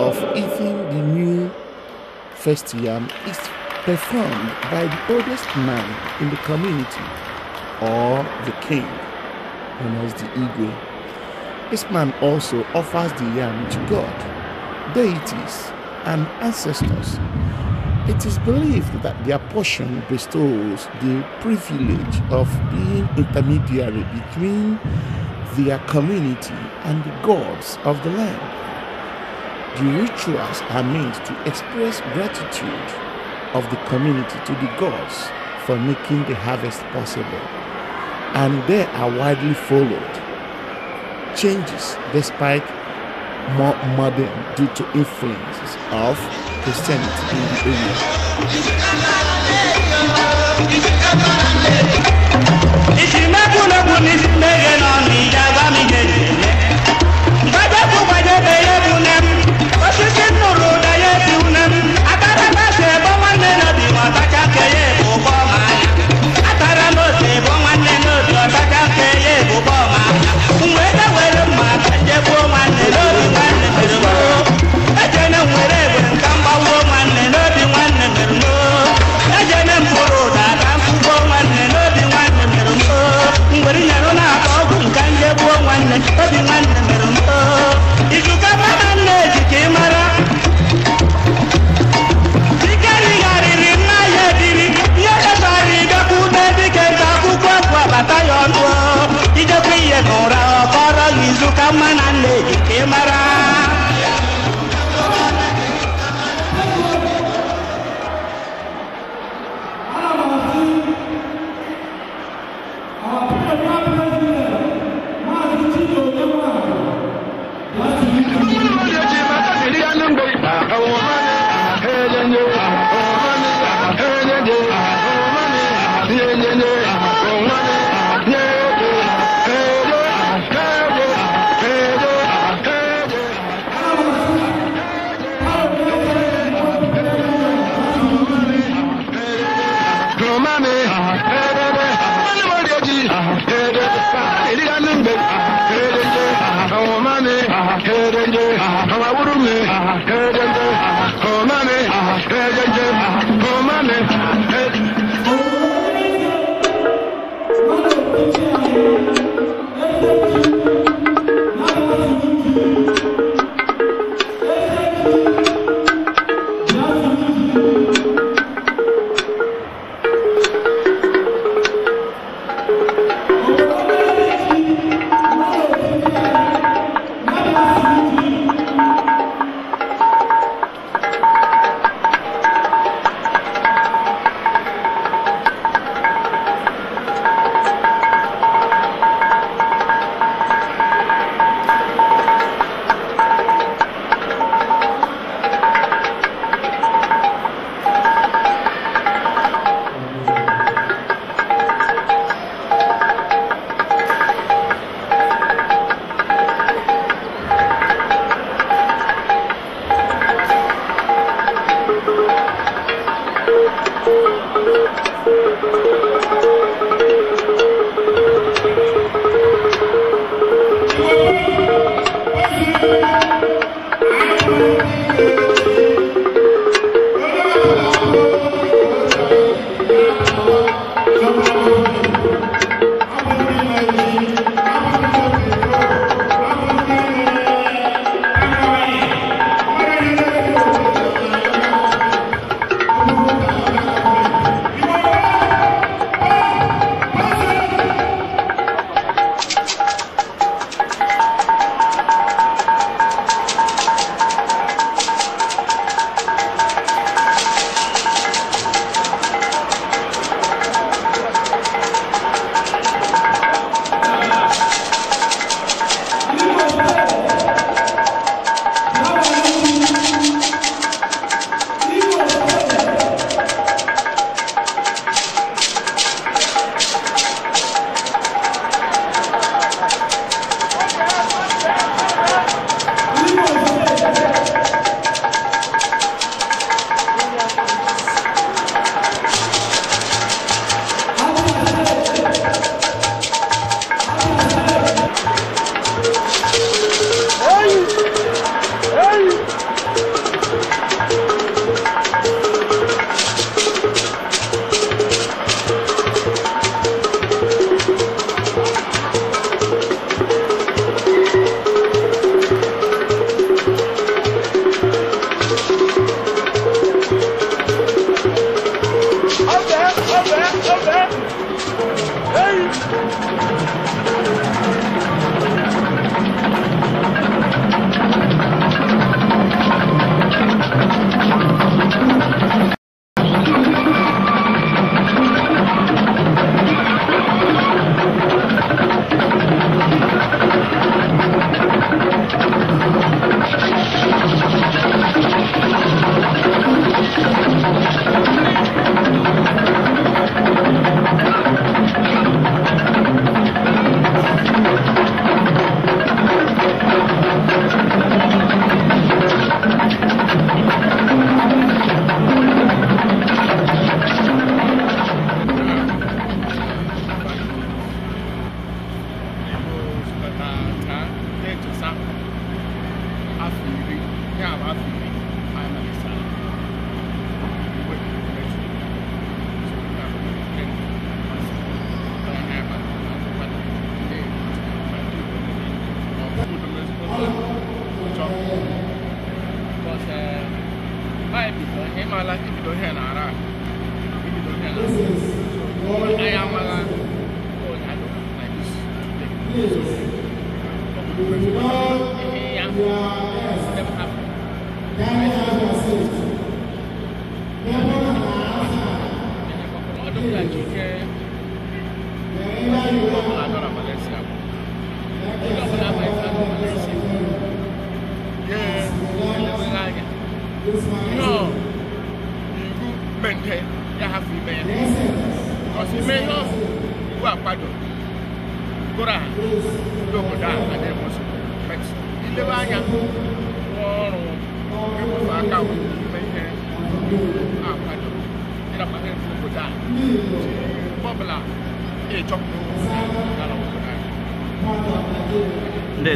of eating the new first yam is performed by the oldest man in the community or the king, known as the Igwe. This man also offers the yam to God, deities, and ancestors. It is believed that their portion bestows the privilege of being intermediary between their community and the gods of the land. The rituals are meant to express gratitude of the community to the gods for making the harvest possible, and they are widely followed. Changes despite more modern due to influences of Christianity in the area.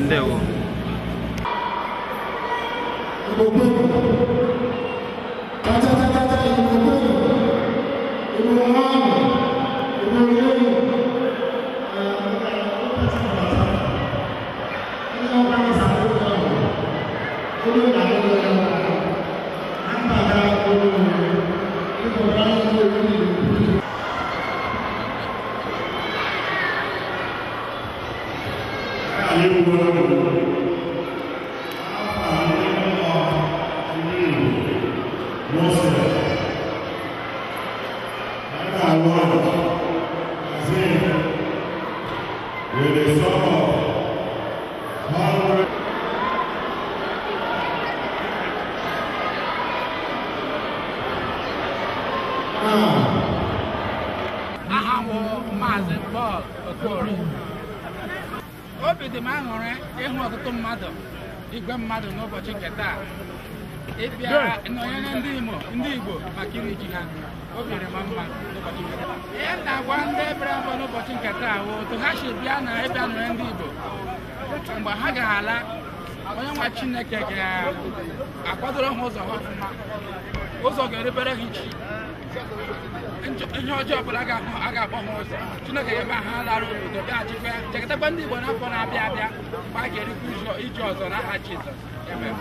Ndewo. Obi dị m aṅụrị ịhụ ọtụtụ mmadụ igwe mmadụ n'ụbọchị nke taa ịbịa nọnyere ndị Igbo maka iri ji ha. Obi dị m mma n'ụbọchị nke taa. Ihe m na-agwa ndị bịara mbụ n'ụbọchị nke taa bụ otu ha si bịa na ịbịa nọnyere ndị Igbo mgbe ha ga-ala, onye nwa Chineke ga-akwadoro ha ụzọ ha ọfụma, ụzọ ga-erubere ha ichi, ihe ọjọọ ọbụla a ga-akpọ ha ụzọ. Chineke ga-eme ha lara obodo bịaghachikwa chekọtakwa ndị Igbo n'afọ na-abịa abịa mgbe a ga-erikwa iji ọzọ n'aha Jizọs. Amen.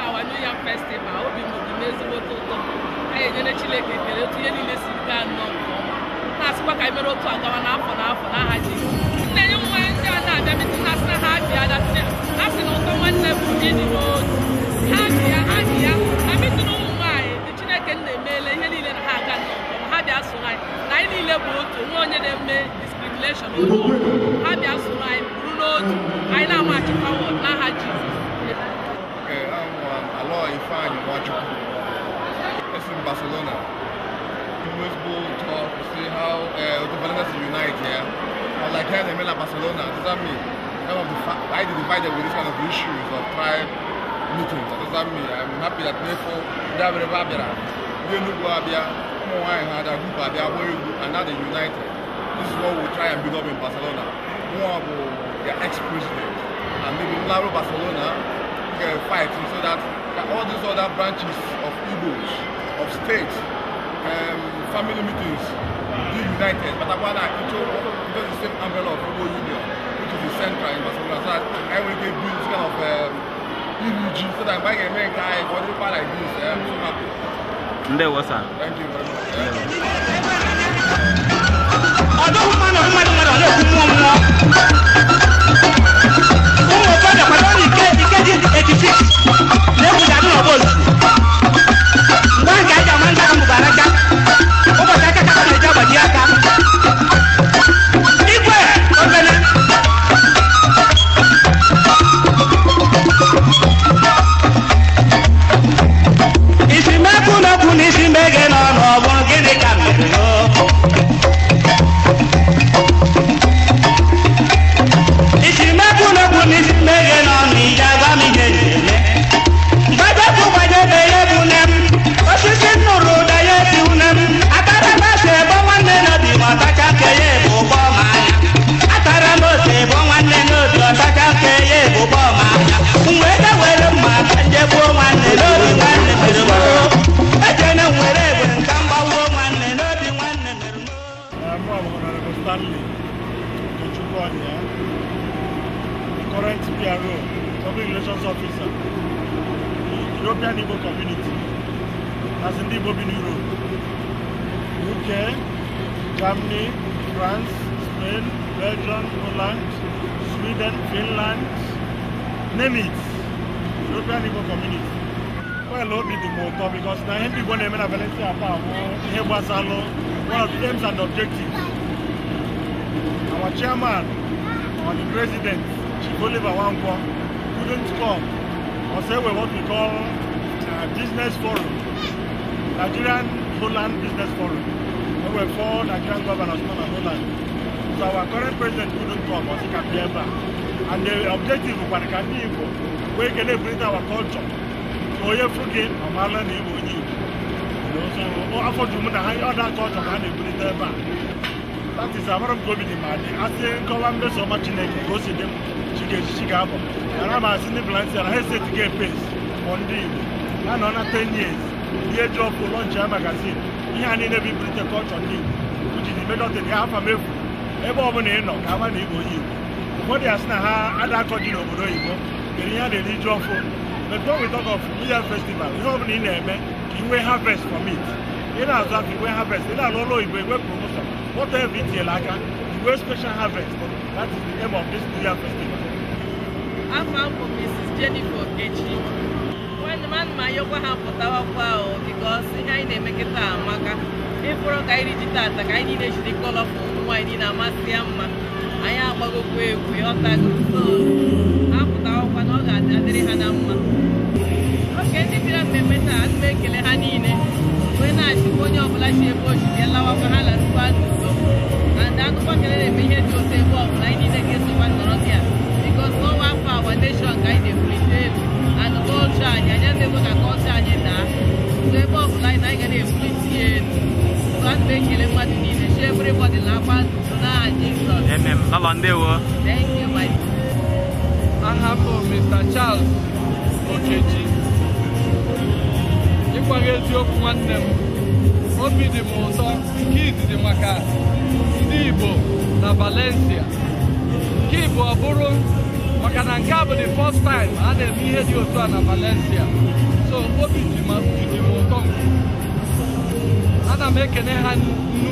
Our New Yam Festival, obi m dị m ezigbote ụtọ. Anyị enyere Chineke ekele otu ihe niile si gaa nnọọ nke ọma. Na-asịkwa ka anyị mere otu agawa n'afọ n'afọ n'aha Jizọs. Nne nye nwa ndị a na-abịa mitin na asị na ha bịa ha sị na ụtọ nwanne bụ ịdị n'otu. Ha bịa ha bịa na mitin ụmụ nwaanyị dị Chineke na-emeela ihe niile na ha aga nnọọ nke ọma. Ha bịa soro anyị na anyị niile bụ otu, nwe onye na-eme discrimination onye ha bịa soro anyị bụrụ n'otu, anyị na-amachi forward n'aha Jizọs. It's in Barcelona. It was tough to see how the Valencia unite here. But like here, they made like Barcelona. Does that mean kind of I divided with this kind of issues of tribe meetings? Does that mean I'm happy that therefore and now they united. This is what we try and build up in Barcelona. One of their ex-president and maybe Barcelona fight so that all these other branches of Igbos, of states, family meetings be united. But into the same umbrella of Igbo Union, which is the central in Barcelona, so that every day build this kind of EUG, so that by America, like this, I'm so happy. Ndewo, sir. Thank you very much. I don't want to Chukwuonya, the current PRO, Public Relations Officer, the European Igbo Community, that's in the Igbo in Europe, UK, Germany, France, Spain, Belgium, Holland, Sweden, Finland, name it, European Igbo Community. Well, obi dị m ụtọ because na ihe ndị Igbo na-eme na Valencia taa bụ ihe gbasalụ one of the aims and objectives. Our chairman or the president, Chief Oliver Nwankwo, couldn't come or say we what we call business forum, Nigerian Holland Business Forum. There were 4 Nigerian governors from Holland. So our current president couldn't come or he can be back. And the objective was ka ndị Igbo wee kele bring our culture. So onye fụ gị ọ maala na Igbo onye Igbo. So afọ juru m na ha ọda culture ka a na-ebulite ebe a. That is amara m ka obi dị m adị. Asị nkọwa mmeso ọma Chineke ka o si dị m chi ga-eji chi ga-abọ. Mana m asị ndị Valencia na ha esetigo pace for ndị Igbo. Ha nọ na 10 years. Ihe ji ọfụ launch ya magazine. Ihe a niile bụ ibulite culture ndị Igbo. Which is the major thing. Ya afa m efu. Ebe ọ bụla ị nọ ka ama na Igbo onye Igbo. Ụfọdụ ya sị na ha ada akọ ji n'obodo oyibo kere ihe a na-eri ji ọfụ. But when we talk of New Year Festival, ihe ọbụla ị na-eme ka i nwee harvest from it. Ị na-azụ afọ i nwee harvest, ị na-alụ ọrụ oyibo i nwee promotion. Whatever i tinyere aka, i nwee special harvest. That is the aim of this New Year Festival. Afọ m bụ Mrs. Jennifer Okechi. Nwanne m ana m ayọkwa ha pụtawakwa o because ihe anyị na-eme kịta amaka. Ịfụrụ ka anyị ji tata ka anyị niile jiri kọlọfụ ụmụ nwaanyị niile amasị ya mma. Anyị agbagokwa egwu ịghọtago so ha pụtawakwa na ọ ga-adịrị ha na mma. Oke ndị bịara mmemme taa ana m ekele ha niile wee na-achịkwa onye ọbụla si ebe o si bịa lawakwa ha larụkwa n'udo. And akụkọ kele na-eme ihe dị otu ebe ọbụla anyị niile ga-esokwa nọrọ dị ya because n'ọnwa afọ our nation ka anyị na-ebulite elu and culture anyị anyị na-ekwe ka culture anyị daa. So ebe ọbụla anyị na anyị ga na-ebulite ya elu. So ana m ekele mmadụ niile shi everybody lakwa n'udo n'aha Jizọs. Amen. Lolo ndewo. Thank you, my. Aha m bụ Mr. Charles Okechi. Ịgwa gị eziokwu nwanne m, obi dị m ụtọ nke izizi maka ndị Igbo na Valencia. Nke Igbo ọ bụrụ maka na nke a bụ the first time a na-eme ihe dị otu a na Valencia. So obi dị m ụtọ nke ukwuu. Ana m ekene ha nnukwu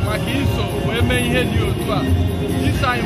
maka iso wee mee ihe dị otu a. Iso anyị